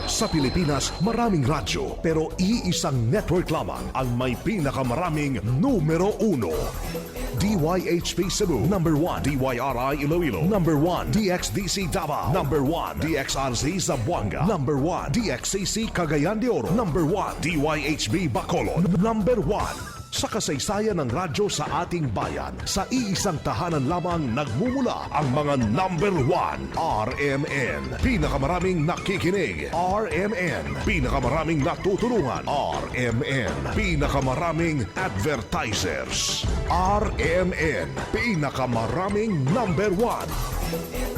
Sa Pilipinas, maraming radyo pero iisang network lamang ang may pinakamaraming numero uno. DYHP Cebu, number 1. DYRI Iloilo, number 1. DXDC Davao, number 1. DXRZ Zamboanga, number 1. DXCC Cagayan de Oro, number 1. DYHB Bacolod, number 1. Sa kasaysayan ng radyo sa ating bayan, sa iisang tahanan lamang nagmumula ang mga number 1. RMN. Pinakamaraming nakikinig. RMN. Pinakamaraming natutulungan. RMN. Pinakamaraming advertisers. RMN. Pinakamaraming number 1.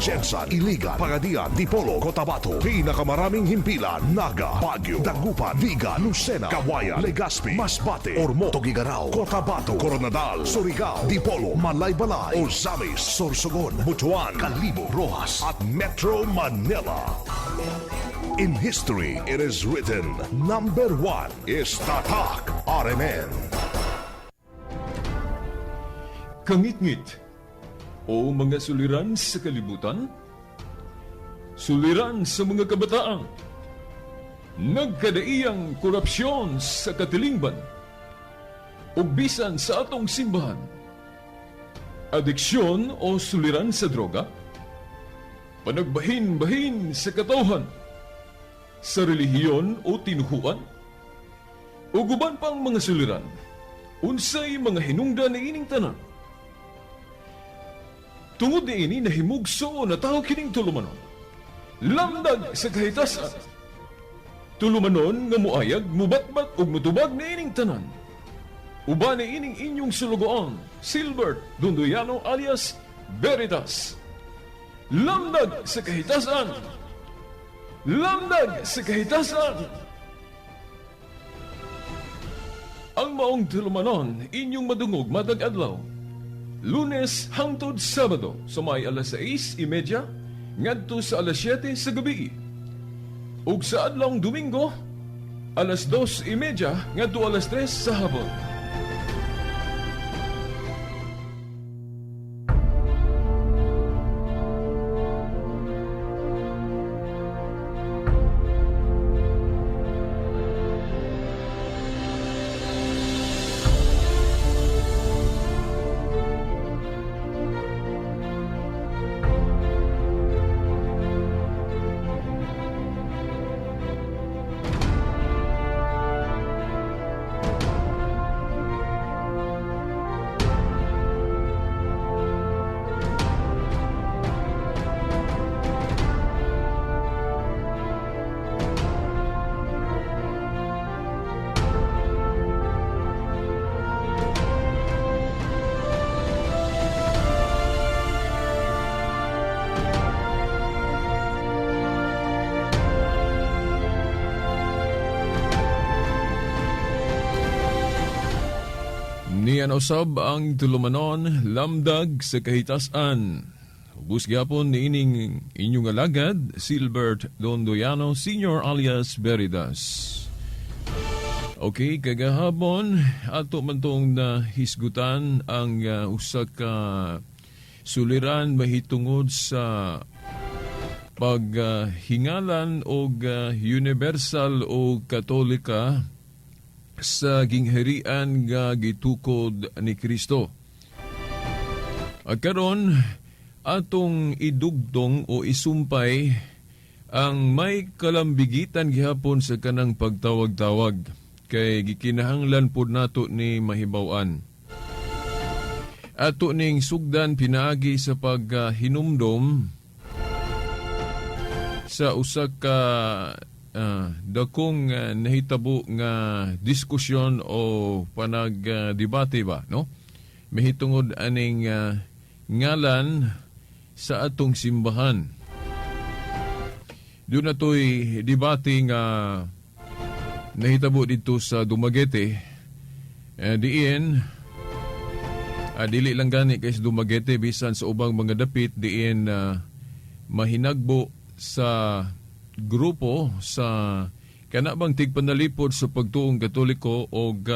GenSan, Iligan, Pagadian, Dipolog, Cotabato. Pinakamaraming himpilan, Naga, Baguio, Dagupan, Vigan, Lucena, Cauayan, Legazpi, Masbate, Ormoc, Tuguegarao, Cotabato, Koronadal, Surigao, Dipolog, Malaybalay, Ozamiz, Sorsogon, Butuan, Kalibo, Roxas, at Metro Manila. In history, it is written, number 1 is Tatak RMN. Kangitngit o mga suliran sa kalibutan, suliran sa mga kabataan, nagkadaiyang korupsyon sa katilingban, ug bisan sa atong simbahan, adiksyon o suliran sa droga, panagbahin-bahin sa katawhan, sa relihiyon o tinuhuan, ug uban pang mga suliran, unsay mga hinungdan niining tanan. Tungod niini nahimugso na tao kining tulumanon. Lamdag sa kahitasan. Tulumanon nga muayag, mubatbat ug mutubag niining tanan. Uban niining inyong sulugoon, Silbert Dondoyano alias Veritas. Lamdag sa kahitasan. Lamdag sa kahitasan. Ang maong tulumanon inyong madungog matag adlaw. Lunes hangtod Sabado sa may alas 6:30 ngadto sa alas 7 sa gabi. Ug sa adlawng Domingo alas 2:30 ngadto alas 3 sa hapon. Niyan usab ang tulumanon lamdag sa kahitasan. Ubus gyapon niining inyong alagad, Silbert Dondoyano Sr. alias Veritas. Okay, kagahapon ato man tong nahisgutan ang usa ka suliran mahitungod sa paghingalan og universal o Katolika sa gingharian nga gitukod ni Kristo. Karon atong idugtong o isumpay ang may kalambigitan gihapon sa kanang pagtawag-tawag kay gikinahanglan pod nato ni mahibaw-an. Ato ning sugdan pinaagi sa paghinumdom sa usa ka dakong nahitabo nga diskusyon o panag-debate ba, no? Mahitungod aning ngalan sa atong simbahan. Doon na to'y debate nga nahitabo dito sa Dumaguete. Diin, dili lang gani kay sa Dumaguete bisan sa ubang mga dapit diin mahinagbo sa grupo sa kana bang tigpanalipod sa pagtuong Katoliko og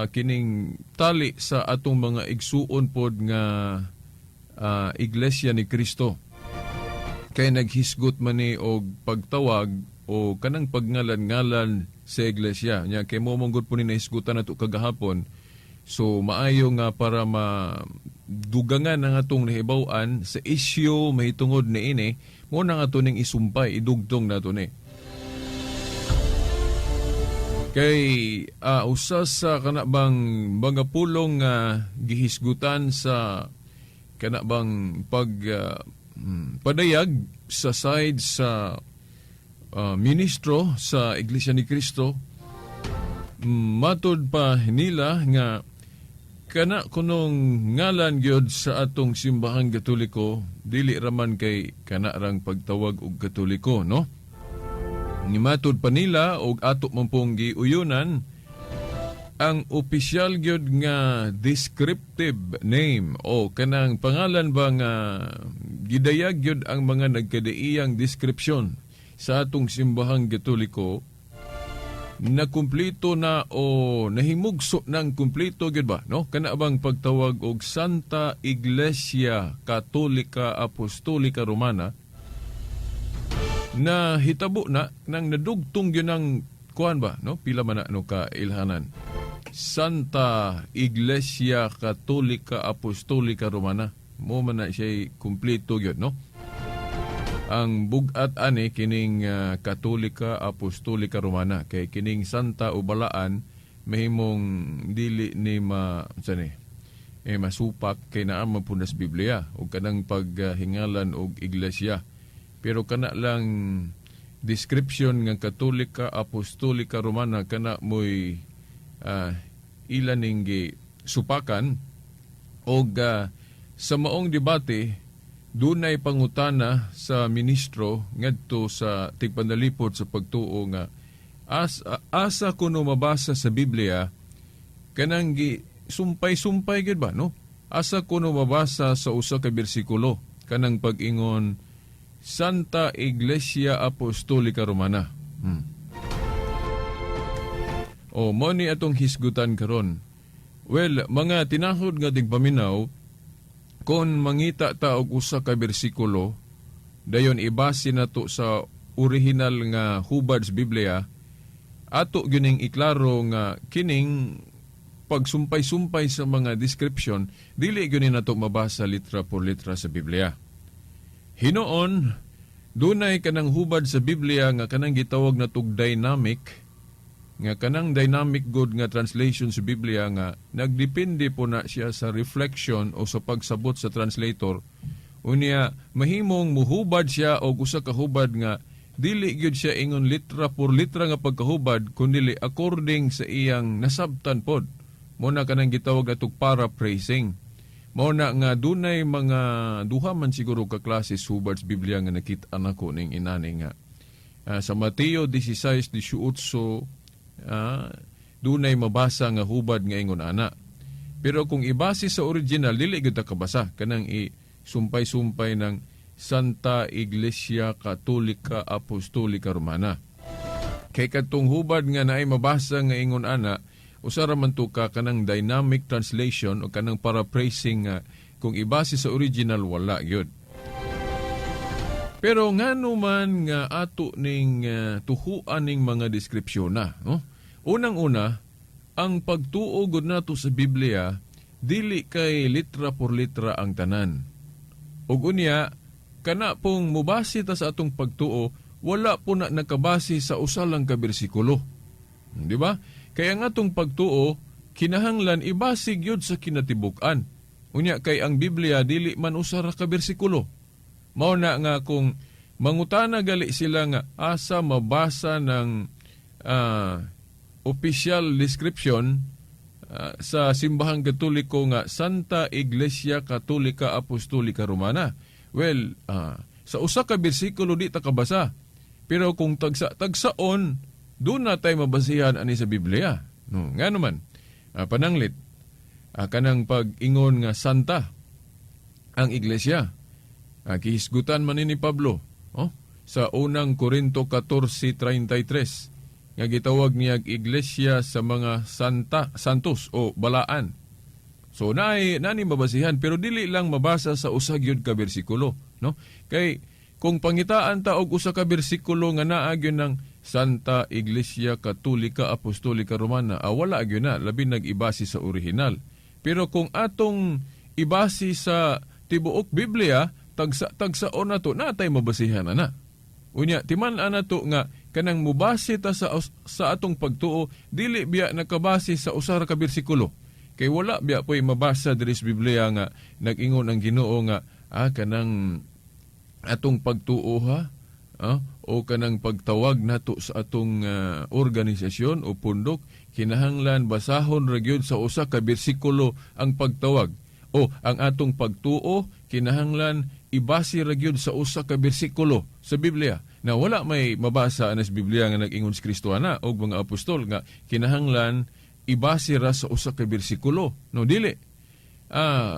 kining tali sa atong mga igsuon pod nga Iglesia ni Kristo. Kay naghisgot man ni og pagtawag o kanang pagngalan-ngalan sa iglesia. Nya kay mo man gud po ni nahisgutan nato kagahapon. So maayo nga para ma dugangan ang atong nahibaw-an sa isyu mahitungod niini, mo na nga ato ning isumpay, idugtong nato ni. Kay usa sa kana bang mga pulong nga gihisgutan sa kana bang pag padayag sa side sa ministro sa Iglesia ni Cristo, matud pa nila nga kana kunong ngalan gyud sa atong Simbahang Katoliko dili raman kay kana rang pagtawag og Katoliko, no? Ni matud pa nila og ato man pong giuyunan, ang opisyal gyud nga descriptive name o kanang pangalan ba nga gidayag gyud ang mga nagkadaiyang description sa atong Simbahang Katoliko na kumpleto na o nahimugso ng kumpleto gyud ba, no, kana bang pagtawag og Santa Iglesia Katolika Apostolika Romana na hitabo na nang nadugtong gyud ng kuan ba, no, pila man na, no, ka ilhanan, Santa Iglesia Katolika Apostolika Romana, mo man na siya kumpleto gyud, no? Ang bugat ani kining Katolika Apostolika Romana, kay kining Santa o Balaan mahimong dili ni ma sa ni eh masupak kay naa man pud na sa Biblia og kanang paghingalan og iglesia. Pero kana lang description nga Katolika Apostolika Romana, kana mo'y ila ning supakan. Og sa maong debate, dunay pangutana sa ministro ngadto sa tigpanalipod sa pagtuo nga asa kuno mabasa sa Biblia kanang gi sumpay-sumpay gyud ba, no? Asa kuno mabasa sa usa ka bersikulo kanang pag-ingon Santa Iglesia Apostolica Romana? O mo ni atong hisgutan karon. Well, mga tinahod nga tigpaminaw, kon mangita ta og usa ka bersikulo, dayon ibase nato sa original nga hubad sa Biblia, ato gyuning iklaro nga kining pagsumpay-sumpay sa mga description dili gyud ni nato mabasa litra por litra sa Biblia. Hinoon, dunay kanang hubad sa Biblia nga kanang gitawag natog dynamic, nga kanang dynamic good nga translation sa Biblia nga nagdepende po na siya sa reflection o sa pagsabot sa translator. Unya mahimong muhubad siya og usa ka hubad nga dili gyud siya ingon litra por litra nga pagkahubad, kundi according sa iyang nasabtan pod. Mo na kanang gitawag natog paraphrasing. Mao na nga dunay mga duha man siguro ka klase sa hubad sa Biblia nga nakita nako ning inani nga sa Mateo 16:18, dunay mabasa nga hubad nga ingon ana. Pero kung ibase sa original, dili gyud ta kabasa kanang i sumpay-sumpay ng Santa Iglesia Katolika Apostolika Romana. Kay kadtong hubad nga naay mabasa nga ingon ana, usa ra man to ka kanang dynamic translation o kanang paraphrasing nga kung ibase sa original, wala gyud. Pero ngano man nga ato ning tuhuan ning mga deskripsyon na, no? Unang-una, ang pagtuo gud nato sa Biblia dili kay litra por litra ang tanan. Ug unya, kana pong mubase ta sa atong pagtuo, wala po na nakabase sa usa lang ka bersikulo. Di ba? Kaya ang atong pagtuo kinahanglan ibase gyud sa kinatibuk-an. Unya kay ang Biblia dili man usa ra ka bersikulo. Mao na nga kung mangutana gali sila nga asa mabasa ng official description sa Simbahang Katoliko nga Santa Iglesia Katolika Apostolika Romana. Well, sa usa ka bersikulo di ta kabasa. Pero kung tagsa tagsaon, doon na tayo mabasihan ani sa Biblia. No, nga naman, pananglit, kanang pag-ingon nga santa ang iglesia. Gihisgutan man ni Pablo, oh, sa Unang Korinto 14:33 nga gitawag niya iglesia sa mga santa, santos o balaan. So naay nani mabasihan, pero dili lang mabasa sa usa gyud ka bersikulo, no? Kay kung Kung pangitaan ta og usa ka bersikulo nga naa gyud ng Santa Iglesia Katolika Apostolika Romana, wala gyud na, labi nag-ibase sa original. Pero kung atong ibase sa tibuok Biblia, tagsa tagsaon na to, natay mabasihan na na. Unya, timan-an nato nga kanang mubase ta sa atong pagtuo, dili biya nakabase sa usa ra ka bersikulo. Kay wala biya po'y mabasa diri sa Biblia nga nag-ingon ang Ginoo nga kanang atong pagtuo ha, o kanang pagtawag nato sa atong organisasyon o pundok, kinahanglan basahon ra gyud sa usa ka bersikulo ang pagtawag, o ang atong pagtuo kinahanglan ibase ra gyud sa usa ka bersikulo sa Biblia, na wala may mabasa anas Biblia nga nag-ingon si Kristo ana og mga apostol nga kinahanglan ibase ra sa usa ka bersikulo, no? Dili.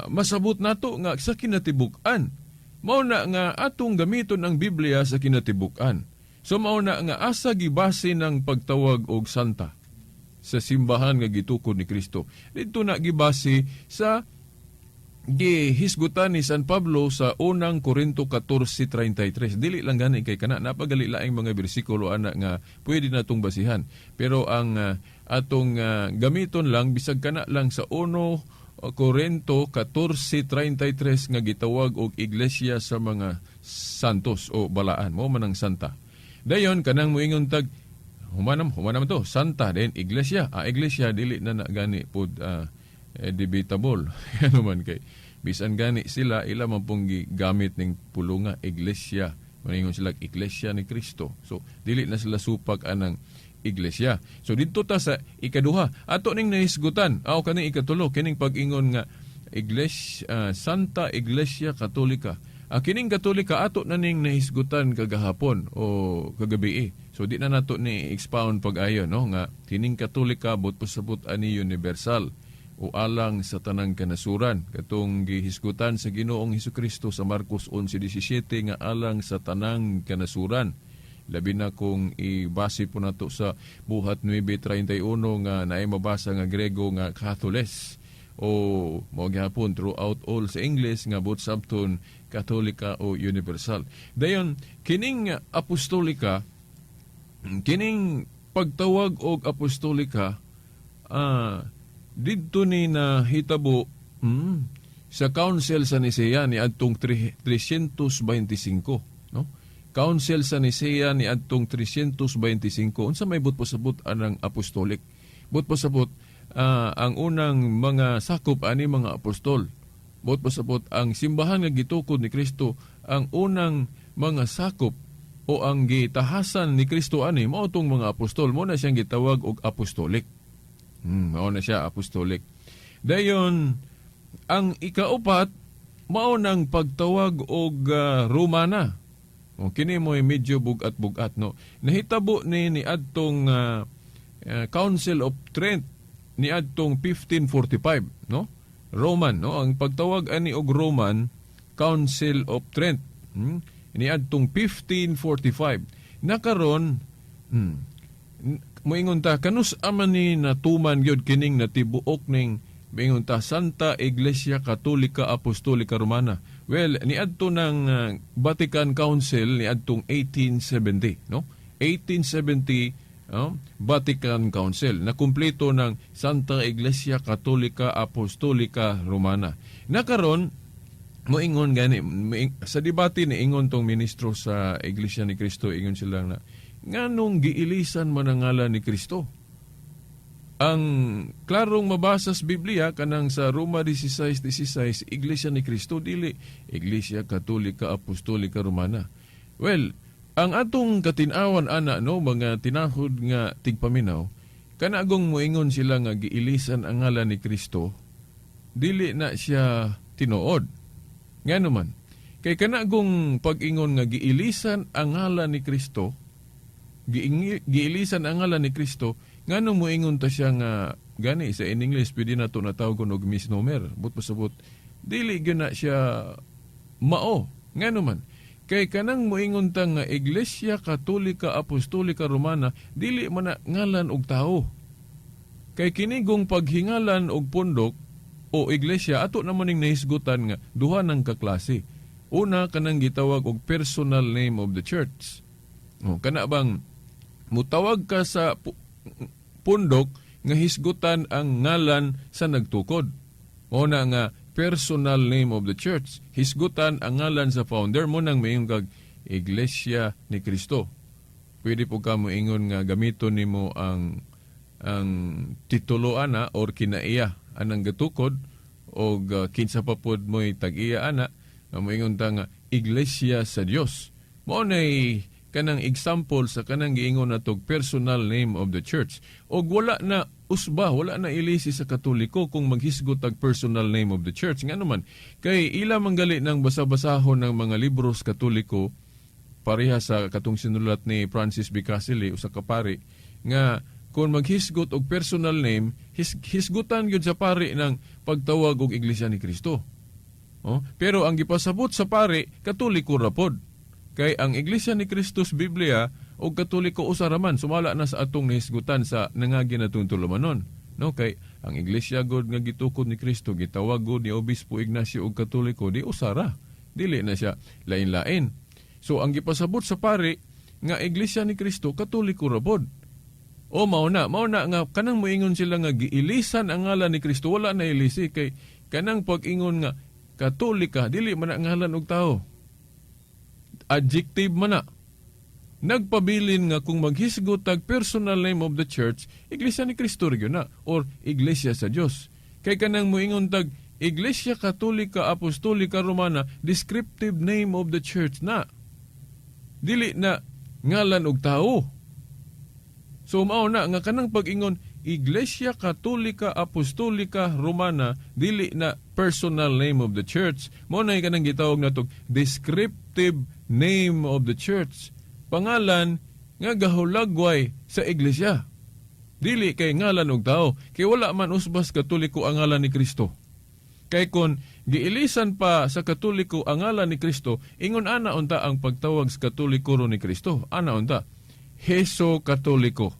Masabot nato nga sa kinatibuk-an, mao na nga atong gamiton ang Biblia sa kinatibuk-an. So mao na nga asa gibase ng pagtawag og santa sa simbahan nga gitukod ni Kristo? Didto na gibase sa gihisgutan ni San Pablo sa Unang Korinto 14:33. Dili lang gani kay kana, napagali laing mga bersikulo ana nga pwede natong basihan. Pero ang atong gamiton lang bisag kana lang sa 1 Korinto 14:33 nga gitawag og iglesia sa mga santos o balaan, mo man ang santa. Dayon kanang moingon tag humanam humanam to santa, then iglesia, iglesia dili na na gani pod debatable. Ano man kay bisan gani sila, ila man pong gigamit ning pulunga iglesia, moingon sila iglesia ni Kristo. So dili na sila supak anang iglesia. So didto ta sa ikaduha ato ning nahisgutan aw kaning ikatulo, kining pag-ingon nga iglesia, Santa Iglesia Katolika. Kining Katolika ato na ning nahisgutan kagahapon o kagabi. So di na nato ni expound pag-ayo, no, nga kining Katolika buot pasabot ani universal o alang sa tanang kanasuran, katong gihisgutan sa Ginoong Hesukristo sa Marcos 11:17 nga alang sa tanang kanasuran, labi na kung ibase po nato sa Buhat 9:31 nga naay mabasa nga Grego nga Katholes o mao gihapon throughout all sa English nga buot sabton Katolika o universal. Dayon kining apostolika, kining pagtawag og apostolika, didto ni nahitabo sa Council sa Nicea ni adtong 325, no? Council sa Nicea ni adtong 325. Unsa may buot pasabot anang apostolic? Buot pasabot ang unang mga sakop ani mga apostol. Buot pasabot ang simbahan nga gitukod ni Kristo, ang unang mga sakop o ang gitahasan ni Kristo ani mao tong mga apostol. Mo na siyang gitawag og apostolic. Mao na siya apostolic. Dayon ang ikaupat mao nang pagtawag og Romana. O kini mo medyo bugat-bugat, no. Nahitabo ni niadtong Council of Trent niadtong 1545, no? Roman, no, ang pagtawag ani og Roman, Council of Trent. Niadtong 1545. Nakaron moingon ta kanus man ni natuman gyud kining natibuok ning moingon ta Santa Iglesia Katolika Apostolika Romana? Well, niadto ng Vatican Council niadtong 1870, no? 1870, oh, Vatican Council na kumpleto ng Santa Iglesia Katolika Apostolika Romana. Nakaron moingon gani sa debate ni ingon tong ministro sa Iglesia ni Cristo, ingon sila na nganong giilisan man ang ngalan ni Kristo? Ang klarong mabasa sa Biblia kanang sa Roma 16:16, Iglesia ni Kristo, dili Iglesia Katolika Apostolika Romana. Well, ang atong katin-awan ana, no, mga tinahod nga tigpaminaw, kanagong moingon sila nga giilisan ang ngalan ni Kristo, dili na siya tinuod. Ngano man? Kay kanagong pag-ingon nga giilisan ang ngalan ni Kristo, giilisan ang ngalan ni Kristo, ngano moingon ta siya nga gani sa in English pwede na to natawag og misnomer? Buot pasabot dili gyud na siya mao. Ngano man? Kay kanang moingon ta nga Iglesia Katolika Apostolika Romana, dili man na ngalan og tao. Kay kinigong paghingalan og pundok o iglesia, ato naman ning nahisgutan nga duha ng kaklase. Una, kanang gitawag og personal name of the church. O, kana bang mutawag ka sa pundok nga hisgutan ang ngalan sa nagtukod. Mao na nga personal name of the church. Hisgutan ang ngalan sa founder mo nang moingon kag Iglesia ni Cristo. Pwede po ka moingon nga gamiton nimo ang titulo ana or kinaiya anang gatukod og kinsa pa pod mo'y tag-iya ana nga moingon ta nga Iglesia sa Dios. Mao nay kanang example sa kanang giingon natog personal name of the church. Og wala na usba, wala na ilisi sa Katoliko kung maghisgot og personal name of the church. Nga naman, kay ila manggali ng basa-basahon ng mga libros Katoliko, pareha sa katong sinulat ni Francis B. Casili, usa ka pari, nga kung maghisgot og personal name, hisgutan gyud sa pari ng pagtawag og Iglesia ni Cristo. Oh, pero ang gipasabot sa pari, Katoliko ra pod. Kay ang Iglesia ni Cristo sa Biblia og Katoliko usa ra man, sumala na sa atong nahisgutan sa nangagi natong tulumanon. No, kay ang Iglesia god nga gitukod ni Kristo gitawag god ni Obispo Ignacio og Katoliko, di usa ra. Dili na siya lain-lain. So ang gipasabot sa pari nga Iglesia ni Kristo, Katoliko ra pod. O mao na nga kanang moingon sila nga giilisan ang ngalan ni Kristo, wala na ilisi kay kanang pag-ingon nga Katolika dili man na ngalan og tao. Adjective man na. Nagpabilin nga kung maghisgot tag personal name of the church, Iglesia ni Cristo ra gyud na or Iglesia sa Dios. Kay kanang moingon tag Iglesia Katolika Apostolika Romana, descriptive name of the church na. Dili na ngalan og tao. So mao na nga kanang pag-ingon Iglesia Katolika Apostolika Romana dili na personal name of the church. Mao na kanang gitawag natog descriptive name of the church. Pangalan nga gahulagway sa iglesia. Dili kay ngalan og tao. Kay wala man usbas Katoliko ang ngalan ni Kristo. Kay kon giilisan pa sa Katoliko ang ngalan ni Kristo, ingon ana unta ang pagtawag sa Katoliko ro ni Kristo. Ana unta. Heso Katoliko.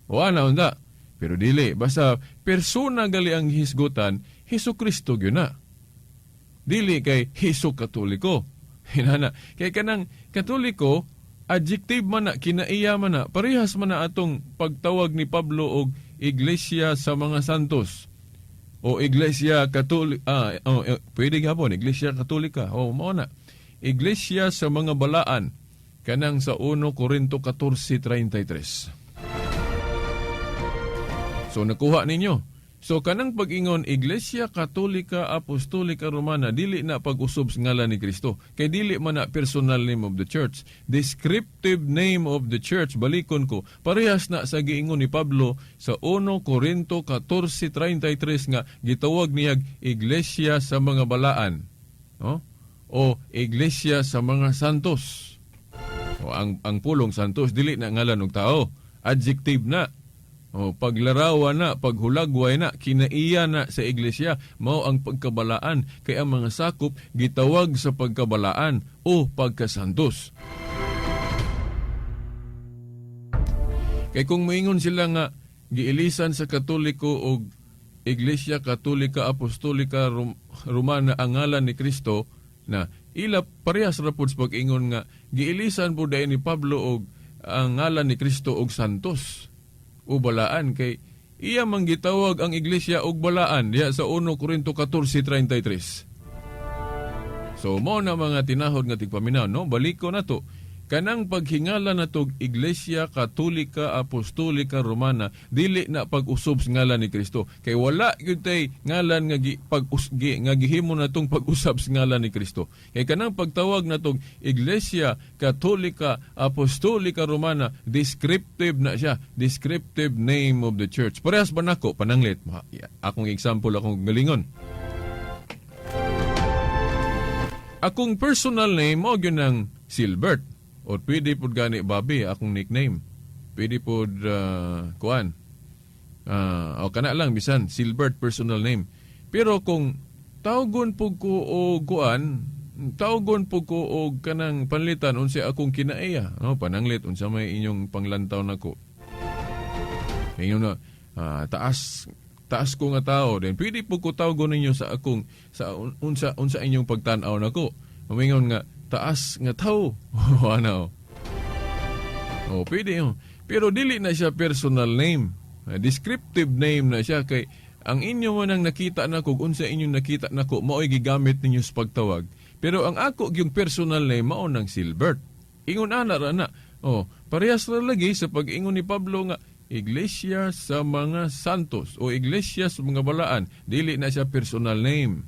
O ana unta. Pero dili, basta persona gali ang hisgutan, Heso Kristo gyud na. Dili kay Heso Katoliko. Hinana. Kay kanang Katoliko, adjective man na, kinaiya man na, parehas man na atong pagtawag ni Pablo og Iglesia sa mga Santos o Iglesia Katolika, oh, pwede gihapon, Iglesia Katolika, oh, mao na. Iglesia sa mga balaan, kanang sa 1 Korinto 14:33. So nakuha ninyo. So kanang pag-ingon Iglesia Katolika Apostolika Romana dili na pag-usob sa ngalan ni Kristo. Kay dili man na personal name of the church. Descriptive name of the church, balikon ko. Parehas na sa giingon ni Pablo sa 1 Korinto 14:33 nga gitawag niyag Iglesia sa mga balaan. No? O Iglesia sa mga santos. O ang pulong santos dili na ngalan og tao. Adjective na. O, paglarawan na, paghulagway na, kinaiya na sa iglesia, mao ang pagkabalaan, kay ang mga sakop gitawag sa pagkabalaan o pagkasantos. Kay kung moingon sila nga giilisan sa Katoliko og Iglesia Katolika Apostolika Romana ang ngalan ni Kristo na ila parehas ra pud sa pag-ingon nga giilisan pud ni Pablo og ang ngalan ni Kristo og santos o balaan, kay iya man gitawag ang iglesia og balaan diha sa 1 Korinto 14:33. So mao na mga tinahod nga tigpaminaw, no? Baliko na to. Kanang paghingala natog Iglesia Katolika Apostolika Romana dili na pag-usob sa ngalan ni Kristo. Kay wala gyud tay ngalan nga gi, pag nga gihimo natong pag-usab sa ngalan ni Kristo. Kay kanang pagtawag natong Iglesia Katolika Apostolika Romana, descriptive na siya, descriptive name of the church. Parehas ba nako pananglit? Akong example, akong galingon. Akong personal name mo gyud ang Silbert. Or pwede pud gani Bobby akong nickname. Pwede pud kuan. O kana lang bisan Silbert personal name. Pero kung tawgon pud ko og kuan, tawgon pud ko og kanang panlitan unsa akong kinaiya, no, pananglit unsa may inyong panglantaw nako. Ingon na taas taas ko nga tao, then pwede pud ko tawgon ninyo sa akong sa unsa unsa inyong pagtan-aw nako. Mamingon nga taas nga tao. Ano? Oh, pwede yun. Pero dili na siya personal name. Descriptive name na siya kay ang inyo man ang nakita nako, kung unsa inyong nakita nako, mao'y gigamit ninyo sa pagtawag. Pero ang ako yung personal name mao nang Silbert. Ingon ana ra na. Oh, parehas ra lagi sa pag-ingon ni Pablo nga iglesia sa mga santos o iglesia sa mga balaan, dili na siya personal name.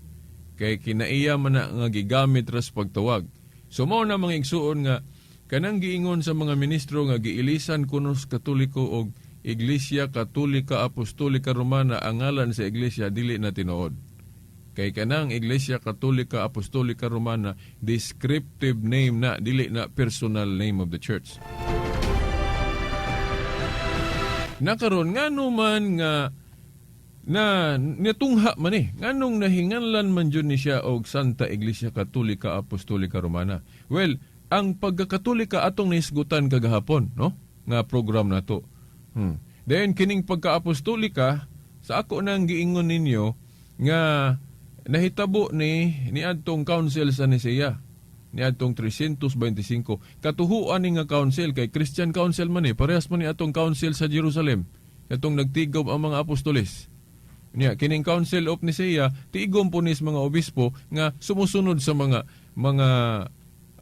Kay kinaiya man na nga gigamit ra sa pagtawag. So mao na, mga igsuon, nga kanang giingon sa mga ministro nga giilisan kuno sa Katoliko og Iglesia Katolika Apostolika Romana ang ngalan sa iglesia, dili na tinuod. Kay kanang Iglesia Katolika Apostolika Romana, descriptive name na, dili na personal name of the church. Nakaron, ngano man nga na nitungha man eh, nganong nahinganlan man jud ni siya og Santa Iglesia Katolika Apostolika Romana? Well, ang pagkakatolika atong nahisgutan kagahapon, no, nga program nato. Then kining pagka-apostolika, sa ako nang giingon ninyo nga nahitabo ni niadtong council sa Nicea niadtong 325. Katuhuan ni nga council kay Christian council man eh, parehas man ni atong council sa Jerusalem katong nagtigom ang mga apostoles. Niya, kining Council of Nicea, tiigom po nis mga obispo nga sumusunod sa mga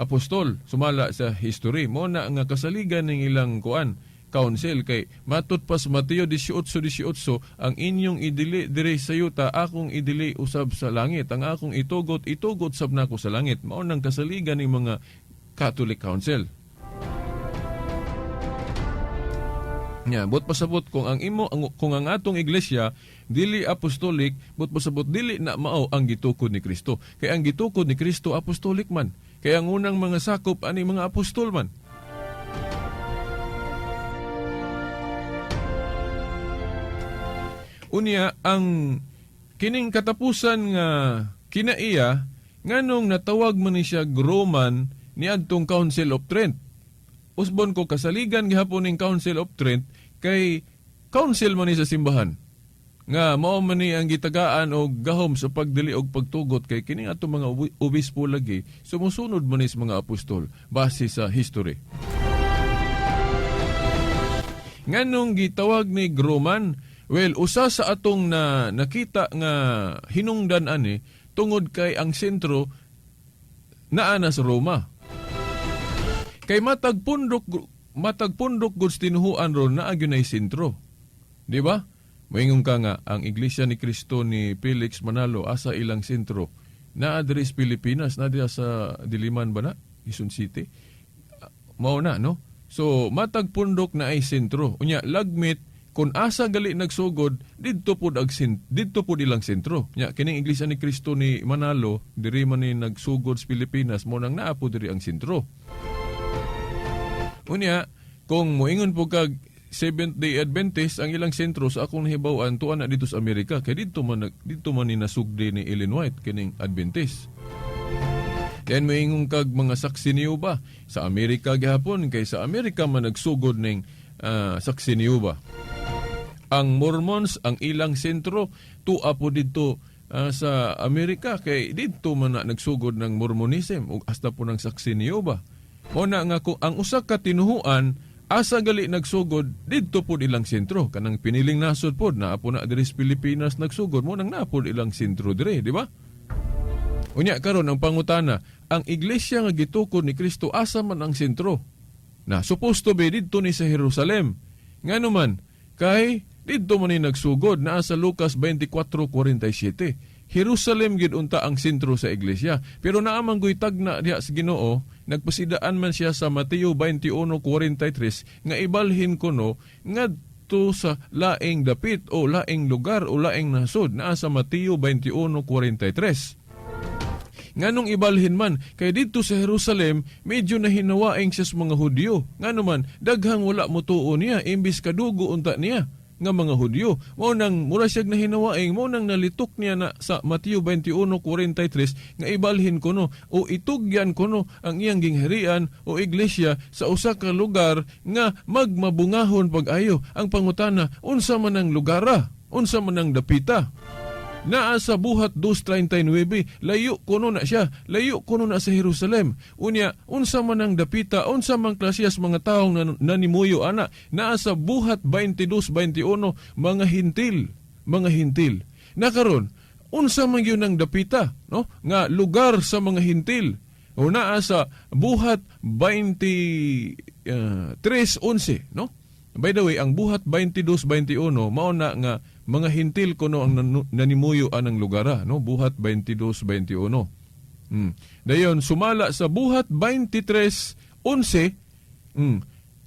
apostol sumala sa history. Mo na nga kasaligan ng ilang kuan council kay matud pa sa Mateo 18:18, ang inyong idili diri sa yuta, akong idili usab sa langit, ang akong itugot, itugot sab nako sa langit. Mao nang kasaligan ng mga Catholic Council. Nya, but pasabot kung ang imo ang, kung ang atong iglesia dili apostolic, but pasabot dili na mao ang gitukod ni Kristo. Kay ang gitukod ni Kristo apostolic man. Kay ang unang mga sakop ani mga apostol man. Unya, ang kining katapusan nga kinaiya, nganong natawag man ni siya Roman niadtong Council of Trent? Usbon ko kasaligan gihapon ning Council of Trent kay council man ni sa simbahan nga mao man ni ang gitagaan og gahom sa pagdili og pagtugot, kay kini atong mga obispo lagi sumusunod man ni sa mga apostol base sa history. Nganong gitawag ni Roman? Well, usa sa atong na nakita nga hinungdan ani tungod kay ang sentro naa na sa Roma. Kay matag pundok gud tinuhuan ron naa gyud nay sentro. Di ba? Moingon ka nga ang Iglesia ni Cristo ni Felix Manalo, asa ilang sentro? Naa diri sa Pilipinas, naa diri sa Diliman ba na? Quezon City. Mao na, no? So matag pundok na ay sentro. Unya lagmit kung asa gali nagsugod, didto pud ilang sentro. Nya kining Iglesia ni Cristo ni Manalo diri man ni nagsugod sa Pilipinas, mo nang naa po diri ang sentro. Unya, kung moingon po kag Seventh Day Adventist, ang ilang sentro sa akong nahibaw-an tuan na dito sa Amerika kay dito man ni nasugdi ni Ellen White kining Adventist. Then moingon kag mga Saksi ni Jehovah, sa Amerika gihapon kay sa Amerika man nagsugod ning Saksi ni Jehovah. Ang Mormons, ang ilang sentro tua po dito sa Amerika kay didto man na nagsugod ng Mormonism ug hasta po ng Saksi ni Jehovah. Mo na nga kung ang usa ka tinuhuan asa gali nagsugod, didto pod ilang sentro. Kanang Piniling Nasod pod naa po na diri sa Pilipinas nagsugod, mo nang naa pod ilang sentro dire, di ba? Unya karon ang pangutana, ang iglesia nga gitukod ni Kristo, asa man ang sentro? Na supposed to be didto ni sa Jerusalem. Ngano man? Kay didto man ni nagsugod, naa sa Lucas 24:47. Jerusalem gid unta ang sentro sa iglesia. Pero naa man goy tagna diha sa Ginoo, nagpasidaan man siya sa Mateo 21:43 nga ibalhin kuno ngadto sa laing dapit o laing lugar o laing nasod, naa sa Mateo 21:43. Nganong ibalhin man? Kay didto sa Jerusalem, medyo nahinawaing siya sa mga Hudyo. Ngano man, daghang wala motuo niya, imbis kadugo unta niya nga mga Hudyo. Mao nang mura siyag nahinawaing, mao nang nalitok niya na sa Mateo 21:43 nga ibalhin kuno o itugyan kuno ang iyang gingharian o iglesia sa usa ka lugar nga magmabungahon pag-ayo. Ang pangutana, unsa man ang lugara? Unsa man ang dapita? Naa sa Buhat 2.39, layo kuno na siya, layo kuno na sa Jerusalem. Unya, unsa man ang dapita, unsa man klasiyas mga taong nanimuyo ana, naa sa Buhat 22.21, mga Hintil, mga Hintil. Nakaron, unsa man yun ang dapita, no? Nga lugar sa mga Hintil. O naa sa Buhat 23.11, no? By the way, ang Buhat 22.21 mao na nga mga Hintil kuno ang nanimuyo anang lugar, no? Buhat 22.21. Dayon sumala sa Buhat 23.11,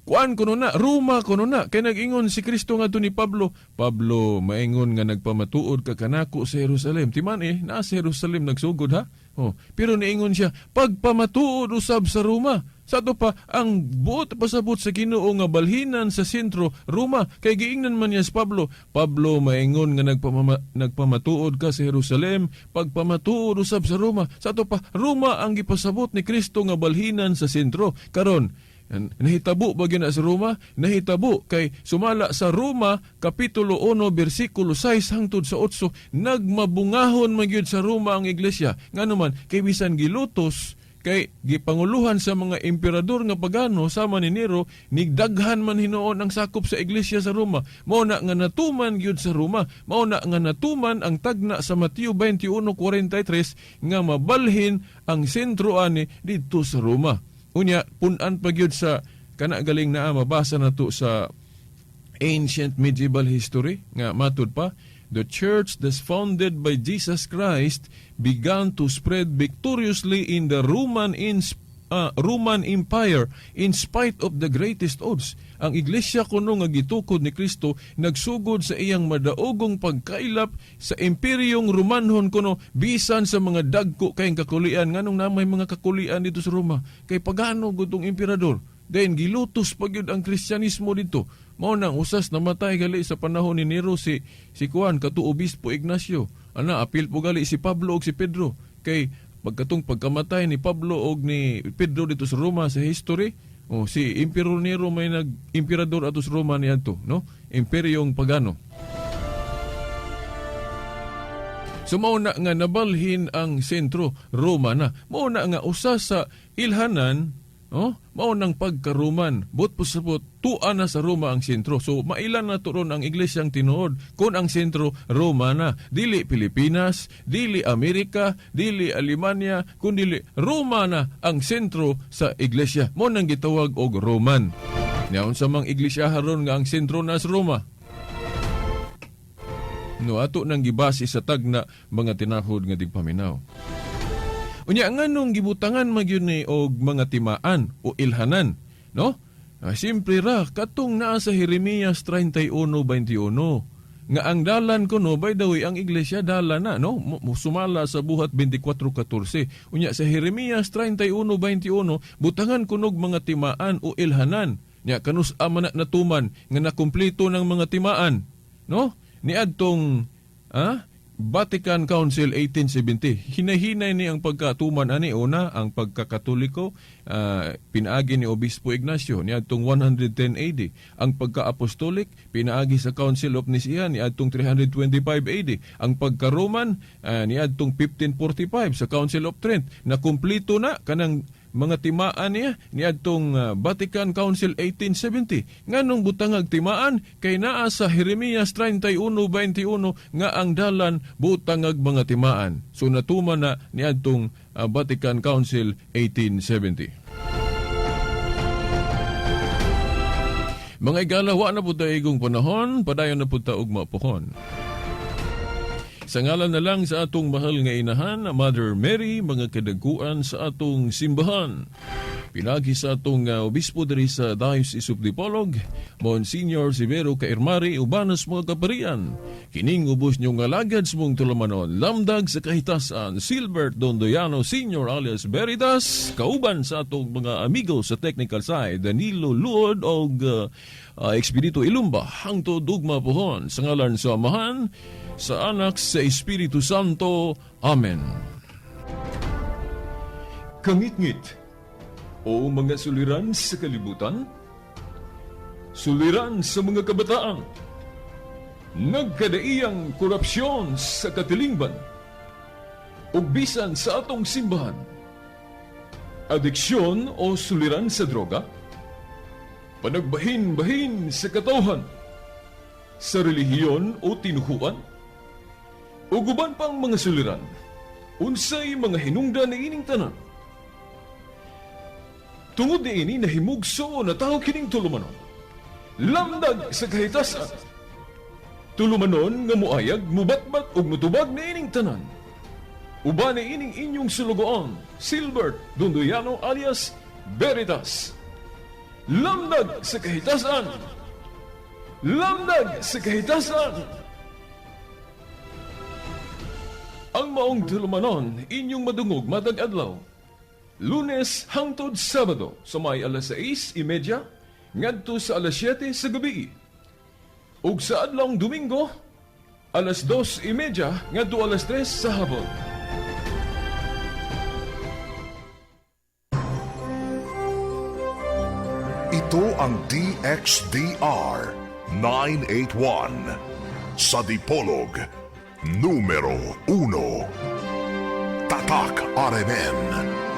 kuan kuno na, Roma kuno na. Kay nag-ingon si Kristo ngadto ni Pablo, "Pablo, maingon nga nagpamatuod ka kanako sa Jerusalem." Timan eh, naa sa Jerusalem nagsugod ha. Oh, pero niingon siya, "Pagpamatuod usab sa Roma." Sa ato pa, ang buot pasabot sa Ginoo nga balhinan sa sentro, Roma. Kay giingnan man niya si Pablo, "Pablo, maingon nga nagpamatuod ka sa Jerusalem, pagpamatuod usab sa Roma." Sa ato pa, Roma ang gipasabot ni Kristo nga balhinan sa sentro. Karon, nahitabo ba gyud na sa Roma? Nahitabo kay sumala sa Roma kapitulo 1 bersikulo 6 hangtod sa 8, nagmabungahon man gyud sa Roma ang iglesia. Ngano man, kay bisan gilutos, kay gipanguluhan sa mga emperador nga pagano sama ni Nero, nigdaghan man hinuon ang sakop sa iglesia sa Roma. Mao na nga natuman gyud sa Roma. Mao na nga natuman ang tagna sa Mateo 21:43 nga mabalhin ang sentro ani didto sa Roma. Unya, punan pa gyud sa kana galing naa mabasa nato sa ancient medieval history nga matud pa, the church that's founded by Jesus Christ began to spread victoriously in the Roman Empire in spite of the greatest odds. Ang iglesia kuno nga gitukod ni Kristo nagsugod sa iyang madaogong pagkailap sa Imperyong Romanhon kuno bisan sa mga dagko kayong kakulian. Nganong namay mga kakulian dito sa Roma? Kay pagano gud tong emperador. Then gilutos pa gyud ang Kristyanismo dito. Mao nang usas namatay gali sa panahon ni Nero si kuan kato Obispo Ignacio. Ana, apil po gali si Pablo og si Pedro. Kay pagkatong pagkamatay ni Pablo og ni Pedro dito sa Roma sa history, oh, si Emperor Nero may nag emperador ato sa Roma niadto, no? Imperyong pagano. So mao na nga nabalhin ang sentro, Roma na. Mao na nga usa sa ilhanan, oh, mao nang pagka-Roman. But pasabot tua na sa Roma ang sentro. So mailan na to ron ang iglesyang tinuod kung ang sentro Roma na. Dili Pilipinas, dili Amerika, dili Alemanya, kundi Roma na ang sentro sa iglesia. Mao nang gitawag og Roman. Nya unsa mang iglesia haron nga ang sentro na sa Roma? No, ato nang gibase sa tagna, mga tinahod nga digpaminaw. Unya, nganong gibutangan magyud ni og mga timaan o ilhanan, no? Ah, simple ra katong naa sa Jeremias 31:21 nga ang dalan kuno, by the way, ang iglesia dalan na, no? Sumala sa Buhat 24:14. Unya sa Jeremias 31:21, butangan kunog mga timaan o ilhanan. Nya kanus man na natuman nga nakumpleto ng mga timaan, no? Niadtong Vatican Council 1870. Hinahinay ni ang pagkatuman ani. Una, ang pagkakatoliko, pinaagi ni Obispo Ignacio niadtong 110 AD. Ang pagka-apostolic pinaagi sa Council of Nicaea niadtong 325 AD. Ang pagka-Roman, niadtong 1545 sa Council of Trent. Na kumpleto na kanang mga timaan niya niadtong Vatican Council 1870. Nganong butangag timaan? Kay naa sa Jeremias 31:21 nga ang dalan butangag mga timaan. So natuman na niadtong Vatican Council 1870. Mga igala, wa na pud ta igong panahon, padayon na pud ta og mapuhon. Sa ngalan na lang sa atong mahal nga inahan, Mother Mary, mga kadagkuan sa atong simbahan. Pinagi sa atong obispo diri sa Diocese of Dipolog, Monsignor Severo Caermari, ubanas mga kaparian. Kining ubos nyo nga lagad sa mong tulumanon, lamdag sa kahitasan, Silbert Dondoyano Senior alias Veritas, kauban sa atong mga amigo sa technical side, Danilo Luod og Expedito Ilumba, hangtod ugma pohon, sa ngalan sa Amahan, sa Anak, sa Espiritu Santo. Amen. Kangitngit o mga suliran sa kalibutan, suliran sa mga kabataan, Nagkadaiyang korupsyon sa katilingban ug bisan sa atong simbahan. Adiksyon o suliran sa droga, panagbahin-bahin sa katawhan, sa relihiyon o tinuhuan, ug uban pang mga suliran, unsay mga hinungdan niining tanan? Tungod niini, nahimugso na tawo kining tulumanon. Lamdag sa Kahitasan. Tulumanon nga muayag, mubatbat ug mutubag niining tanan. Uban niining inyong sulugoon, Silbert Dondoyano alias Veritas. Lamdag sa Kahitasan. Lamdag sa Kahitasan. Ang maong tulumanon inyong madungog matag adlaw, Lunes hangtod Sabado, sa may alas 6:30 ngadto sa alas 7 sa gabi. Ug sa adlawng Domingo, alas 2:30 ngadto alas 3 sa hapon. Ito ang DXDR 981 sa Dipolog, numero 1. Tatak RMN.